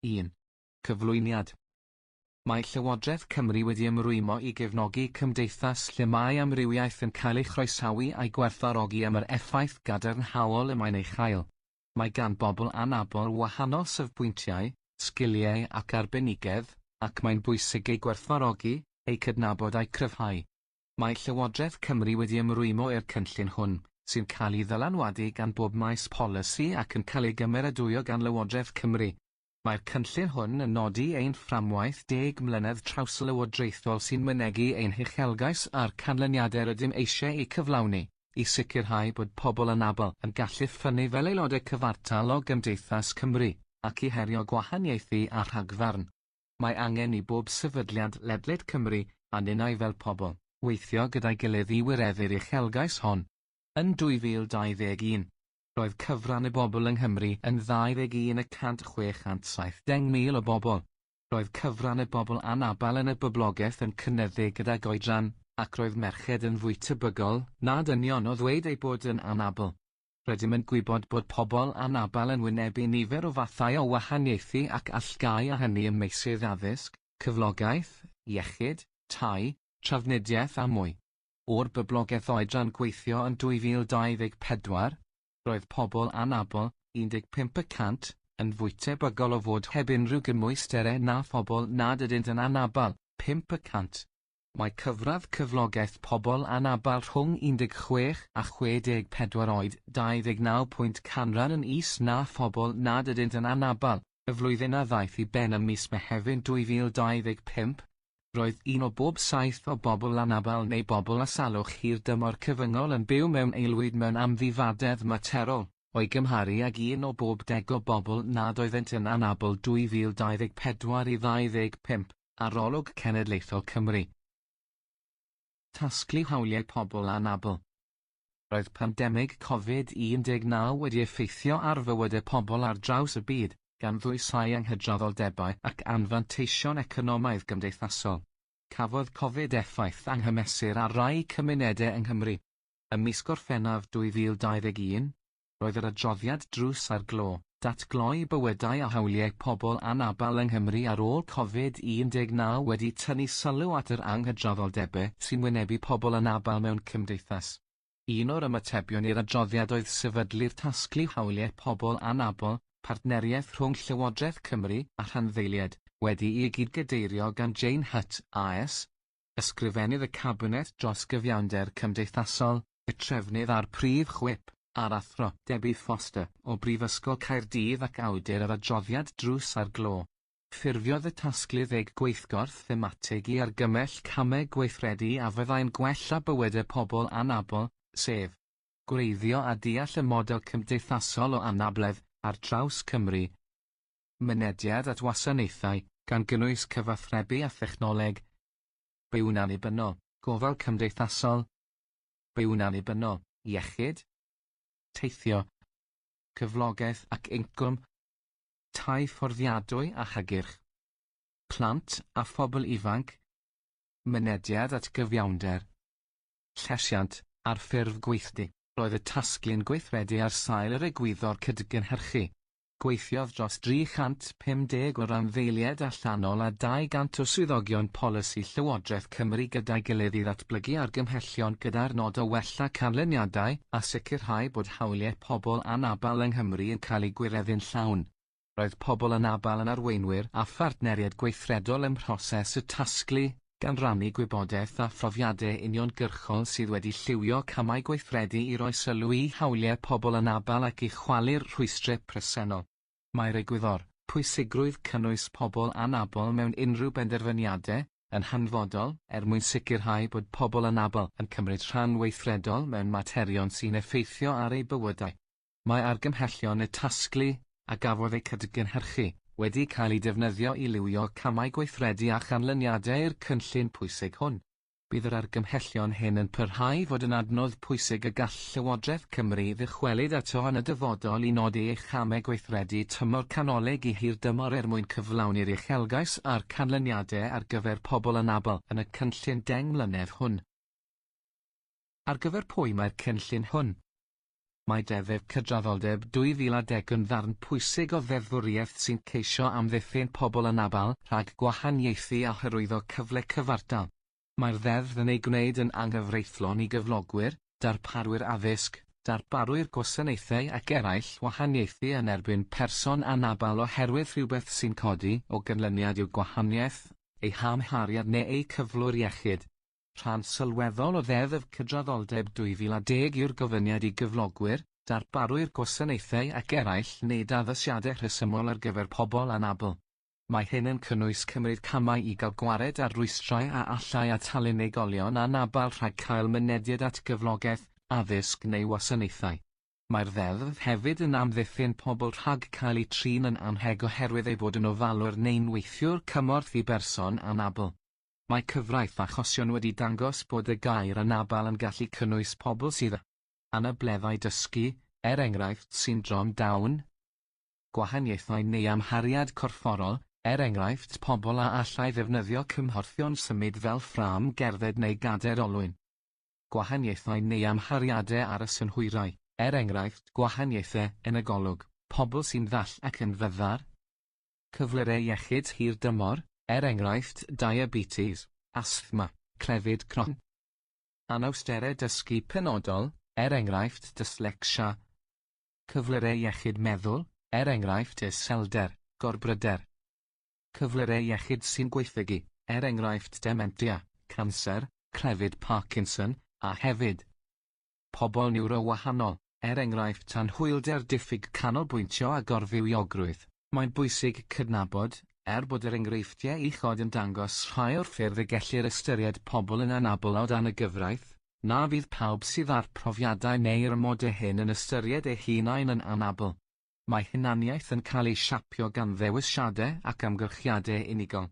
1. Cyflwyniad. Mae Llywodraeth Cymru wedi ymrwymo i gefnogi cymdeithas lle mae amrywiaeth yn cael ei chroesawu a'i gwerthfawrogi am yr effaith gadarnhaol y mae'n ei chael. Mae gan bobl anabl wahanol safbwyntiau, sgiliau ac arbenigedd, ac mae'n bwysig eu gwerthfawrogi, eu cydnabod a'u cryfhau. Mae Llywodraeth Cymru wedi ymrwymo i'r cynllun hwn, sy'n cael ei ddylanwadu gan bob maes polisi ac yn cael ei gymeradwyo gan Lywodraeth Cymru. Mae'r cynllun hwn yn nodi ein fframwaith deg mlynedd trawslywodraethol sy'n mynegi ein huchelgais a'r canlyniadau rydym eisiau eu cyflawni, i sicrhau bod pobl anabl yn gallu ffynnu fel aelodau cyfartal o gymdeithas Cymru, ac i herio gwahaniaethu a rhagfarn. Mae angen i bob sefydliad ledled Cymru, a ninnau fel pobl, weithio gyda'i gilydd i wireddu'r uchelgais hon. Yn 2021, Roedd cyfran y bobl yng Nghymru yn 21 y cant 670,000 o bobl. Roedd cyfran y bobl anabl yn y boblogaeth yn cynyddu gydag oedran, ac roedd merched yn fwy tebygol na dynion o ddweud eu bod yn anabl. Rydym yn gwybod bod pobl anabl yn wynebu nifer o fathau o wahaniaethu ac allgau a hynny ym meysydd addysg, cyflogaeth, iechyd, tai, trafnidiaeth a mwy. O'r boblogaeth oedran gweithio yn 2024, roedd pobl anabl, 15 y cant, yn fwy tebygol o fod heb unrhyw gymwysterau na phobl nad ydynt yn anabl, 5 y cant. Mae cyfradd cyflogaeth pobl anabl rhwng 16 a 64 oed 29 pwynt canran yn is na phobl nad ydynt yn anabl, y flwyddyn a ddaeth i ben ym mis Mehefin 2025. Roedd un o bob saith o bobl anabl neu bobl â salwch hirdymor cyfyngol yn byw mewn aelwyd mewn amddifadedd materol, o'i gymharu ag un o bob deg o bobl nad oeddent yn anabl 2024 i 25, Arolwg Cenedlaethol Cymru. Tasglu hawliau pobl anabl. Roedd pandemig Covid-19 wedi effeithio ar fywydau pobl ar draws y byd, gan ddwysáu anghydraddoldebau ac anfanteision economaidd gymdeithasol. Cafodd Covid effaith anghymesur ar rai cymunedau yng Nghymru. Ym mis Gorffennaf 2021, roedd yr adroddiad Drws ar Glo, Datgloi Bywydau a Hawliau Pobl Anabl yng Nghymru ar ôl Covid-19 wedi tynnu sylw at yr anghydraddoldebau sy'n wynebu pobl anabl mewn cymdeithas. Un o'r ymatebion i'r adroddiad oedd sefydlu'r Tasglu Hawliau Pobl Anabl, partneriaeth rhwng Llywodraeth Cymru a rhanddeiliaid, wedi'i gyd-gadeirio gan Jane Hutt AS, Ysgrifennydd y Cabinet dros Gyfiawnder Cymdeithasol, y Trefnydd a'r Prif Chwip, a'r Athro Debbie Foster o Brifysgol Caerdydd ac awdur yr adroddiad Drws ar Glo. Ffurfiodd y tasglu ddeg gweithgor thematig i argymell camau gweithredu a fyddai'n gwella bywydau pobl anabl, sef. Gwreiddio a deall y model cymdeithasol o anabledd ar draws Cymru. Mynediad at wasanaethau, gan gynnwys cyfathrebu a thechnoleg. Byw'n annibynnol, gofal cymdeithasol. Byw'n annibynnol, iechyd. Teithio. Cyflogaeth ac incwm. Tai fforddiadwy a hygyrch. Plant a phobl ifanc. Mynediad at gyfiawnder. Llesiant, ar ffurf gweithdy. Roedd y tasglu'n gweithredu ar sail yr egwyddor cydgynhyrchu. Gweithiodd dros 350 o randdeiliaid allanol a 200 o swyddogion polisi Llywodraeth Cymru gyda'i gilydd i ddatblygu argymhellion gyda'r nod o wella canlyniadau a sicrhau bod hawliau pobl anabl yng Nghymru yn cael eu gwireddu'n llawn. Roedd pobl anabl yn arweinwyr a phartneriaid gweithredol ym mhroses y tasglu, gan rannu gwybodaeth a phrofiadau uniongyrchol sydd wedi lliwio camau gweithredu i roi sylw i hawliau pobl anabl ac i chwalu'r rhwystrau presennol. Mae'r egwyddor, pwysigrwydd cynnwys pobl anabl mewn unrhyw benderfyniadau, yn hanfodol er mwyn sicrhau bod pobl anabl yn cymryd rhan weithredol mewn materion sy'n effeithio ar eu bywydau. Mae argymhellion y tasglu, a gafodd eu cydgynhyrchu, wedi cael eu defnyddio i lywio camau gweithredu a chanlyniadau'r cynllun pwysig hwn. Bydd yr argymhellion hyn yn parhau i fod yn adnodd pwysig y gall Llywodraeth Cymru ddychwelyd ato yn y dyfodol i nodi ei chamau gweithredu tymor canolig i hirdymor er mwyn cyflawni'r uchelgais a'r canlyniadau ar gyfer pobl anabl yn y cynllun deng mlynedd hwn. Ar gyfer pwy mae'r cynllun hwn? Mae Deddf Cydraddoldeb 2010 yn ddarn pwysig o ddeddfwriaeth sy'n ceisio amddiffyn pobl anabl rhag gwahaniaethu a hyrwyddo cyfle cyfartal. Mae'r ddeddf yn ei gwneud yn anghyfreithlon i gyflogwyr, darparwyr addysg, darparwyr gwasanaethau ac eraill wahaniaethu yn erbyn person anabl oherwydd rhywbeth sy'n codi o ganlyniad i'w gwahaniaeth, eu hamhariad neu eu cyflwr iechyd. Rhan sylweddol o Ddeddf Cydraddoldeb 2010 yw'r gofyniad i gyflogwyr, darparwyr gwasanaethau ac eraill wneud addasiadau rhesymol ar gyfer pobl anabl. Mae hyn yn cynnwys cymryd camau i gael gwared ar rwystrau a allai atal unigolion anabl rhag cael mynediad at gyflogaeth, addysg neu wasanaethau. Mae'r ddeddf hefyd yn amddiffyn pobl rhag cael eu trin yn annheg oherwydd eu bod yn ofalwr neu'n weithiwr cymorth i berson anabl. Mae cyfraith achosion wedi dangos bod y gair anabl yn gallu cynnwys pobl sydd â anableddau dysgu, er enghraifft syndrom Down, gwahaniaethau neu amhariad corfforol, er enghraifft pobl a allai ddefnyddio cymhorthion symud fel ffrâm gerdded neu gadair olwyn, gwahaniaethau neu amhariadau ar y synhwyrau, er enghraifft gwahaniaethau yn y golwg, pobl sy'n ddall ac yn fyddar, cyflyrau iechyd hir dymor, er enghraifft diabetes, asthma, clefyd Crohn. Anawsterau dysgu penodol, er enghraifft dyslecsia. Cyflyrau iechyd meddwl, er enghraifft iselder, gorbryder. Cyflyrau iechyd sy'n gwaethygu, er enghraifft dementia, canser, clefyd Parkinson, a hefyd pobl niwrowahanol, er enghraifft anhwylder diffyg canolbwyntio a gorfywiogrwydd. Mae'n bwysig cydnabod, er bod yr enghreifftiau uchod yn dangos rhai o'r ffyrdd y gellir ystyried pobl yn anabl o dan y gyfraith, na fydd pawb sydd â'r profiadau neu'r amodau hyn yn ystyried eu hunain yn anabl. Mae hunaniaeth yn cael ei siapio gan ddewisiadau ac amgylchiadau unigol.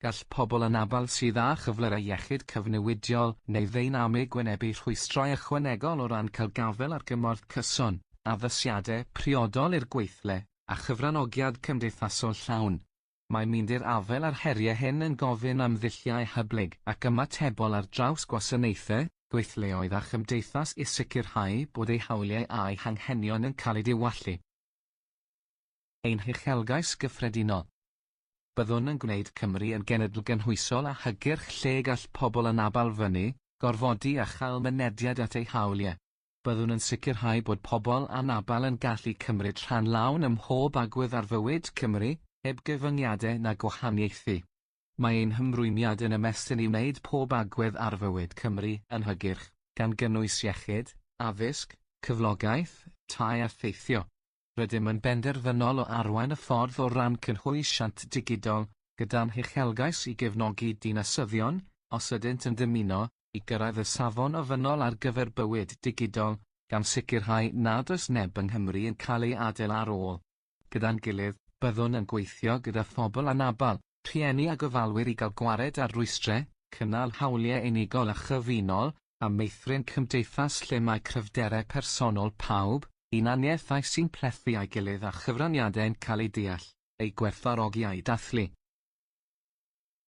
Gall pobl anabl sydd â chyflyrau iechyd cyfnewidiol neu ddeinamig wynebu rhwystrau ychwanegol o ran cael gafael ar gymorth cyson, addasiadau priodol i'r gweithle, a chyfranogiad cymdeithasol llawn. Mae mynd i'r afael â'r heriau hyn yn gofyn am ddulliau hyblyg ac ymatebol ar draws gwasanaethau, gweithleoedd a chymdeithas i sicrhau bod eu hawliau a'u hanghenion yn cael eu diwallu. Ein huchelgais gyffredinol. Byddwn yn gwneud Cymru yn genedl gynhwysol a hygyrch lle gall pobl anabl fynnu, gorfodi a chael mynediad at eu hawliau. Byddwn yn sicrhau bod pobl anabl yn gallu cymryd rhan lawn ym mhob agwedd ar fywyd Cymru, heb gyfyngiadau na gwahaniaethu. Mae ein hymrwymiad yn ymestyn i wneud pob agwedd ar fywyd Cymru yn hygyrch, gan gynnwys iechyd, addysg, cyflogaeth, tai a theithio. Rydym yn benderfynol o arwain y ffordd o ran cynhwysiant digidol, gyda'n huchelgais i gefnogi dinasyddion, os ydynt yn dymuno, i gyrraedd y safon ofynnol ar gyfer bywyd digidol, gan sicrhau nad oes neb yng Nghymru yn cael ei adael ar ôl. Gyda'n gilydd, byddwn yn gweithio gyda phobl anabl, rhieni a gofalwyr i gael gwared ar rwystrau, cynnal hawliau unigol a chyfunol, a meithrin cymdeithas lle mae cryfderau personol pawb, hunaniaethau sy'n plethu â'i gilydd a chyfraniadau'n cael eu deall, eu gwerthfawrogi a'u dathlu.